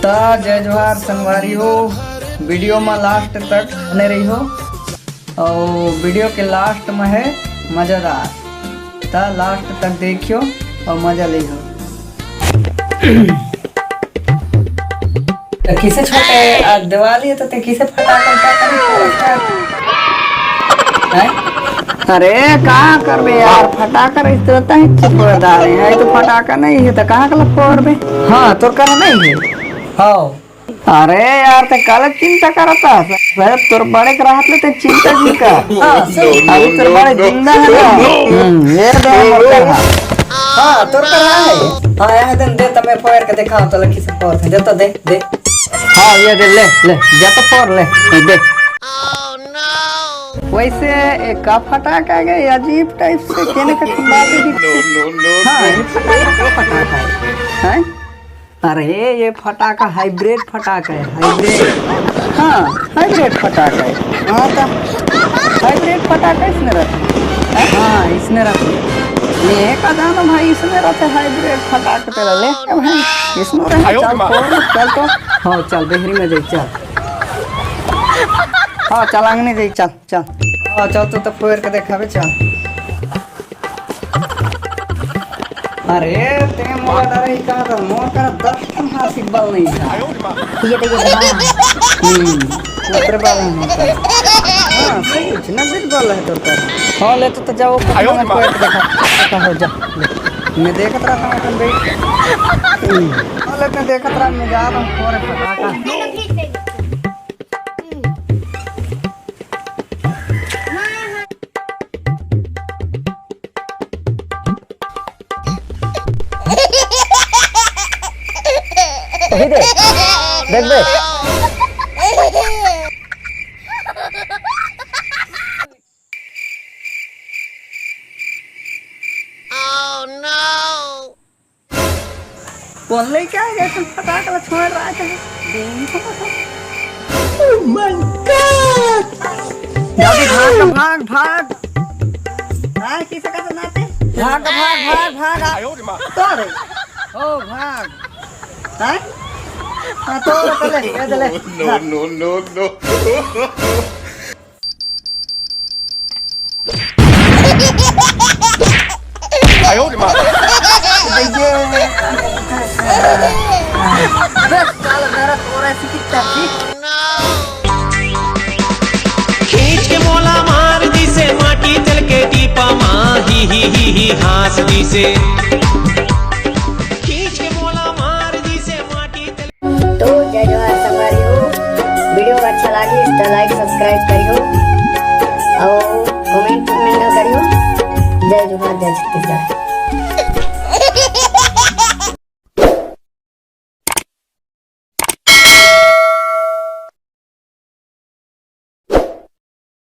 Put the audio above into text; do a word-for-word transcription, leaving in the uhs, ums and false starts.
त जय जोहार संगवारी हो, वीडियो में लास्ट तक बने रही हो और वीडियो के लास्ट में है मजेदार, त लास्ट तक देखियो और मजा लियो। त किसे छोटे, आज दिवाली है तो ते किसे फटाका उटाका नहीं फोड़त है? हैं? अरे का करबे यार, फटाका रहिस त तहीं चुप हो जा रहे हैं, तो फटाका नहीं है तो कहाँ का फोड़बे? हाँ, तोर करा नहीं है। हाँ। अरे यार, ते काला चिंता करता है? शायद तोर बड़े के रहत ले ते चिंता नहीं कर। हाँ, सही। अभी तोर बड़े जिंदा है ना? हम्म, ये दे हमर करा। हाँ, तोर करा है। हाँ, यहाँ दे, दे, तमे फोड़ के दिखाओ तो लखी से फोड़ दे तो दे, दे। हाँ, ये दे, ले, ले, जा तो फोड़ ले, दे। वैसे एक का फटाका गए अजीब टाइप से केने का बात है। हाँ, ये फटाका का फटाका है। हैं? अरे ये फटाका हाइब्रिड फटाका है, हाइब्रिड। हाँ, हाइब्रिड फटाका है। हाँ तो हाइब्रिड फटाका इसने रखे। हाँ, इसने रखे। ये का जानो भाई, इसने रखे हाइब्रिड फटाका तेरा ले। ए भाई, इसने रखे। चल फोड़, चल तो। हाँ, चल बहरी में जाई, चल। हाँ, चल आंगने जाई, चल, चल। हाँ, चल तो, तो फोड़ के देखाबे, चल। अरे, ते मोला डरे ही कहा था, मोर करा दस ठन हासिल बल नहीं था। ये तो ये बना। हम्म, ऊपर बल है मोर करा। हाँ, सही, इतना बिल बल है तो कर। हाँ, ले तो, तो जाओ, आयो रे माँ। कोई देखा, देखा हो जा। ले। मैं देखत रहा था अपन बैठ के। हम्म। हाँ, ले, मैं देखत रहा, मैं जा रहा हूँ, फोड़ फटाका। वही दे, देख बे। कौन लइका है जैसे फटाक ला छोड़ रहा है? Oh my God! जल्दी भाग, भाग, भाग। हाँ, किसे का तो नाते? भाग, भाग, भाग, भाग, आ। तो रे। ओ, भाग। हाँ? हाँ, तो रे, चले, चले, चले। No, no, no, no. आयो रे माँ। बस, साला, मेरा थोड़ा सी कितना ठीक। खींच के मोला मार दिसे माटी तेल के टीपा मा, ही, ही, ही, ही, हाँस दिसे। खींच के मोला मार दिसे माटी तेल तो जय जोहार संगवारी हो, वीडियो अच्छा लागिस त like subscribe करियो और comment में करियो। जय जोहार, जय छत्तीसगढ़।